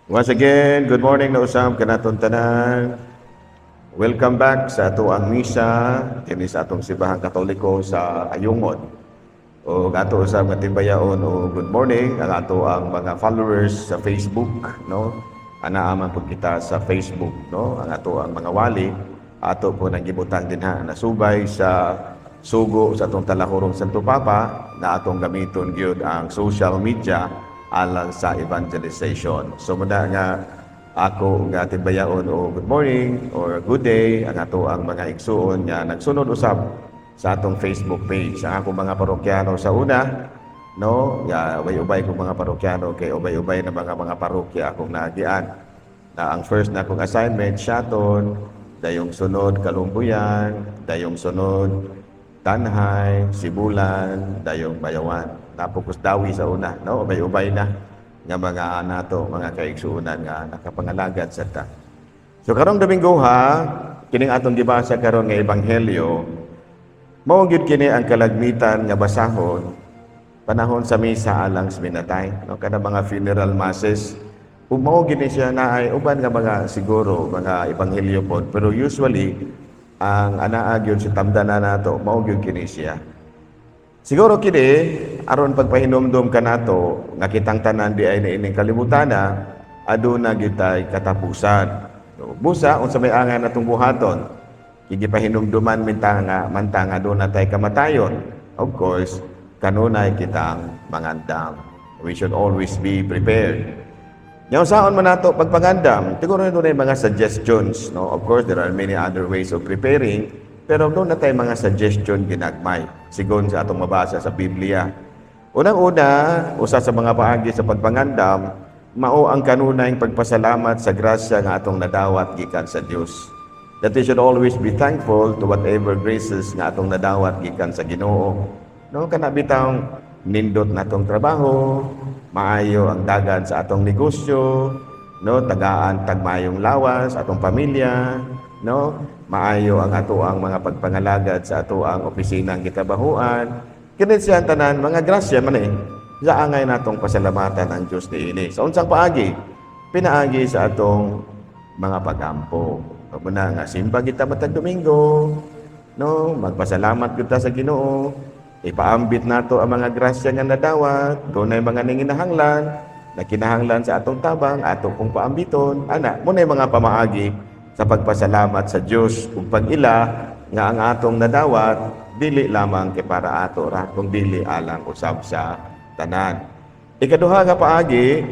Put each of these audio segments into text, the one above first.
Once again, good morning na usab kanatong tanan. Welcome back sa atoang misa dinhi sa atong Simbahang Katoliko sa Ayungon. O ato usab nga timbayaon o good morning ang atoang mga followers sa Facebook, no? Anaa man pud kita sa Facebook, no? Ang atoang mga wali ato po nang gibutang dinha nasubay sa sugo sa atong talahurong Santo Papa na atong gamiton gyud ang social media alang sa evangelization. So muna nga ako nga timbayaon o good morning or good day ang atoang mga igsuon nga nagsunod usab sa atong Facebook page. Ang akong mga parokyano sa una, no, nga ubay-ubay kong mga parokyano kay ubay-ubay na mga parokya akong naagian. Na ang first na akong assignment, Siaton, dayong sunod Kalumbuyan, dayong sunod Tanjay, Sibulan, dayong Bayawan. Napokos Dawi sa una, no? Ubay-ubay na nga mga nato, mga kaigsuonan nga nakapangalagad sa ta. So karong Domingo ha, kining atong gibasa karon nga ebanghelyo, mao gyud kini ang kalagmitan nga basahon panahon sa misa alang sa minatay, no? Kana mga funeral masses. Ug mao gyud ni siya naay uban nga mga siguro mga ebanghelyo pod, pero usually ang anaa gyud sa tamdanan nato mao gyud kini siya. Siguro kini aron pagpahinumdom kanato nga kitang tanan di ay niining kalibutana aduna gitay katapusan. So, busa unsa may angan natong buhaton? Gipahinumduman minta nga manta nga aduna tay kamatayon. Of course, kanunay kitang mangandam. We should always be prepared. Nya unsaon man nato pagpangandam? Siguro dunay mga suggestions, no? Of course, there are many other ways of preparing, pero duna tay mga suggestion ginagmay sigon sa atong mabasa sa Biblia. Unang-una, usa sa mga paagi sa pagpangandam, mao ang kanunayng pagpasalamat sa grasya nga atong nadawat gikan sa Dios. That we should always be thankful to whatever graces nga atong nadawat gikan sa Ginoo. No, kana bitang nindot natong trabaho, maayo ang dagan sa atong negosyo, no, tagaan tag maayong lawas atong pamilya, no, maayo ang atoang mga pagpangalagad sa atoang opisinang gitrabahuan. Kini siya ang tanan mga grasya man eh. Sa angay natong pasalamatan ang Dios niini. Sa unsang paagi? Pinaagi sa atong mga pagampo. Muna nga simba kita matag Domingo, no, magpasalamat kita sa Ginoo. Ipaambit nato ang mga grasya nga nadawat, dunay mga nanginahanglan, na kinahanglan sa atong tabang, ato pong paambiton. Ana, muna yung mga pamaagi sa pagpasalamat sa Dios ug pag-ila nga ang atong nadawat dili lamang kay para ato ra kung dili alang usab sa tanan. Ikaduha nga paagi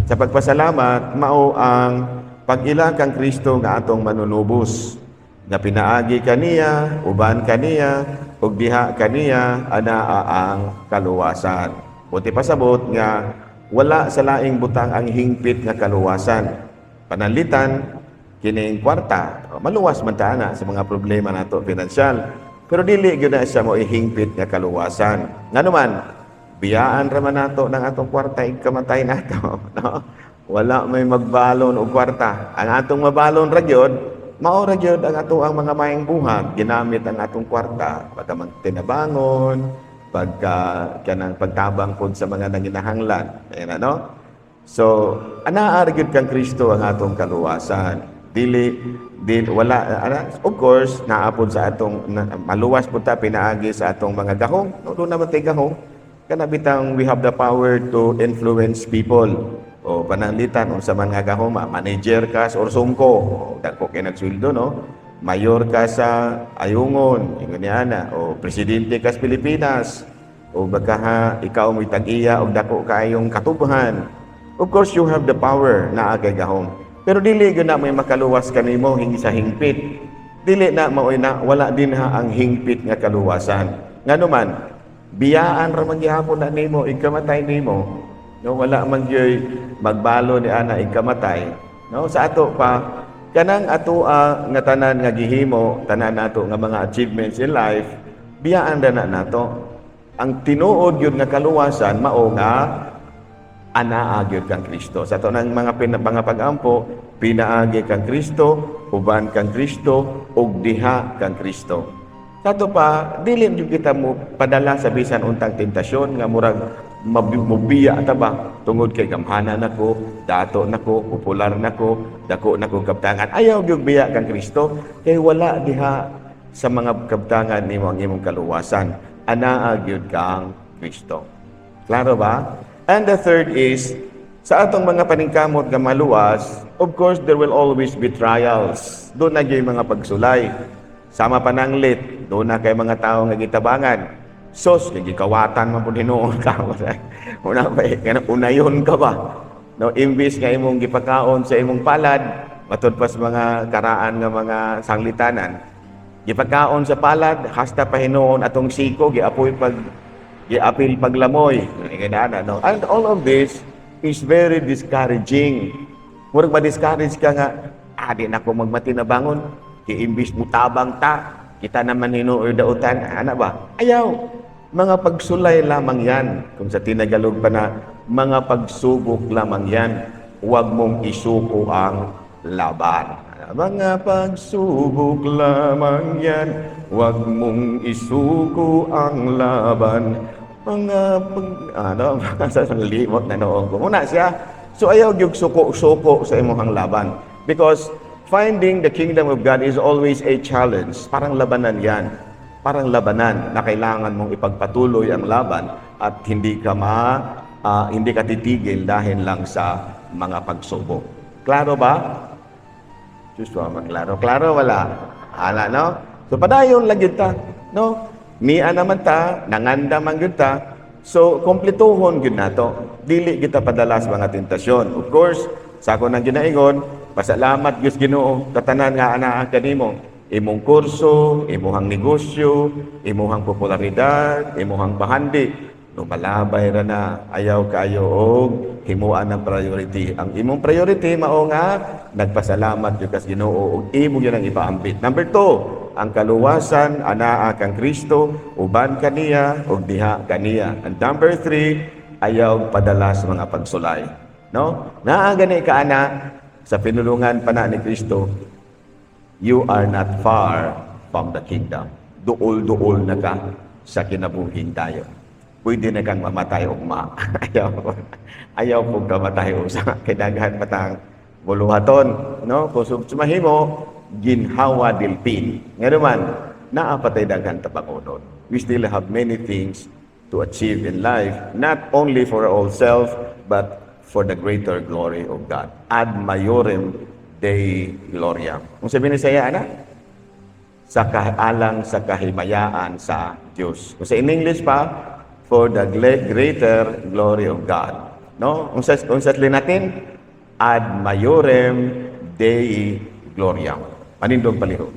sa pagpasalamat mao ang pag-ila kang Kristo nga atong manunubos nga pinaagi kaniya, uban kaniya, ug diha kaniya anaa ang kaluwasan. Buot pasabot nga wala sa laing butang ang hingpit nga kaluwasan. Pananglitan kining kwarta, maluwas man ta ana sa mga problema nato pinansyal. Pero dili gyud na siya mo hingpit nga kaluwasan. Ngano man, biyaan ra man nato ng atong kwarta ikamatay nato, no? Wala may magbalon og kwarta. Ang atong mabalon ra gyud, mao ra gyud ang atoang mga maayong buhat, ginamit ang atong kwarta pagka magtinabangon, pagka kanang pagtabang pod sa mga nanginahanglan. Ayan ano? So, anaa ra gyud kang Kristo ang atong kaluwasan. Dili dili wala ana, of course naa pod sa atong na, maluwas pud ta pinaagi sa atong mga gahom. No, duna man tay gahom. Kana bitang we have the power to influence people. O pananglitan unsa man nga gahom, manager ka sa Orsumco, o, dagko kay nagsweldo, no? Mayor ka sa Ayungon, ingon ni ana, o presidente ka sa Pilipinas, o baka ha, ikaw mo'y tag-iya og dako kaayong katubhan. Of course, you have the power naa kay gahom. Pero dili gyud na may makaluwas kanimo hingi sa hingpit. Dili na maoy na wala din ha ang hingpit nga kaluwasan. Ngano man, biyaan ra man gihapon na nimo ikamatay nimo. No, wala man gyud magbalo ni ana ikamatay. No, sa ato pa kanang atoa nga tanan nga gihimo, tanan nato nga mga achievements in life, biyaan ra na nato. Ang tinuod gyud nga kaluwasan mao nga anaa gyud kang Kristo. Sa ato ng mga mga pag-ampo, pinaagi kang Kristo, uban kang Kristo, ug diha kang Kristo. Sa ato pa, dili gyud kita mo padala sa bisan untang tentasyon nga murag Mubiya ta ba tungod kay gamhanan nako, dato nako, popular nako, dako nako kabtangan. Ayaw gyud biya kang Kristo kay wala diha sa mga kabtangan nimo ang imong kaluwasan. Anaa gyud kang Kristo. Klaro ba? And the third is, sa atong mga paningkamot nga maluwas, of course, there will always be trials. Duna gyud mga pagsulay. Sama pananglit, duna kay mga tao nga gitabangan. Sos, kay gikawatan man pud hinuon ka. Una pa, eh, unayon ka ba? No, imbis nga imong gipakaon sa imong palad, matud pa sa mga karaan nga mga sanglitanan, gipakaon sa palad, hasta pa hinuon atong siko, giapoy pag giapil paglamoy. Ganana, no? And all of this is very discouraging. Murag ma-discourage ka nga, ah, di na ko magmatinabangon. Kay imbis mutabang ta, kita naman hinuoy dautan, ana ba? Ayaw. Mga pagsulay lamang yan. Kung sa Tinagalog pa na, mga pagsubok lamang yan. Huwag mong isuko ang laban. Mga pagsubok lamang yan. Huwag mong isuko ang laban. Mga pag... Ano, sa limot na noon ko. Muna siya. So ayaw gyud suko-suko sa imong laban. Because finding the kingdom of God is always a challenge. Parang labanan yan. Parang labanan na kailangan mong ipagpatuloy ang laban at hindi ka titigil dahil lang sa mga pagsubok. Klaro ba? Diyos ko, maklaro. Klaro wala? Hala, no? So padayon lang gyud ta, no? Mia naman ta, nanganda man gyud ta. So kompletuhon gyud nato. Dili kita padala sa mga tentasyon. Of course, sa ako nang ginaingon, pasalamat gyud Ginoo katanan nga anaa kanimo. Imong kurso, imuhang negosyo, imuhang popularidad, imuhang bahandi. Lumalabay ra na, ayaw kaayo og himuan ng priority. Ang imong priority mao nga nagpasalamat gyud kas Ginoo ug imo gyud ang ipaambit. Number 2, ang kaluwasan anaa kang Kristo, uban kaniya ug diha kaniya. And number 3, ayaw padala sa mga pagsulay. No? Naa gani ka ana sa pinulungan pa na ni Kristo, you are not far from the kingdom. Duol-duol na ka sa kinabuhing tayo. Pwede na kang mamatay ugma. Ayaw, ayaw po kamatay usa. Kay daghan pa tang buluhaton. No? Kung sumahimo, ginhawa del pin. Nga naman, naa pa tay daghan tabangonon. We still have many things to achieve in life, not only for our self, but for the greater glory of God. Ad maiorem Dei gloriam. Kung sabihin ni saya, ana, sa kaalang sa kahimayaan sa Diyos. Kung sa in English pa, for the greater glory of God. No? Kung sa Latin, ad maiorem Dei gloriam. Panindog palihog.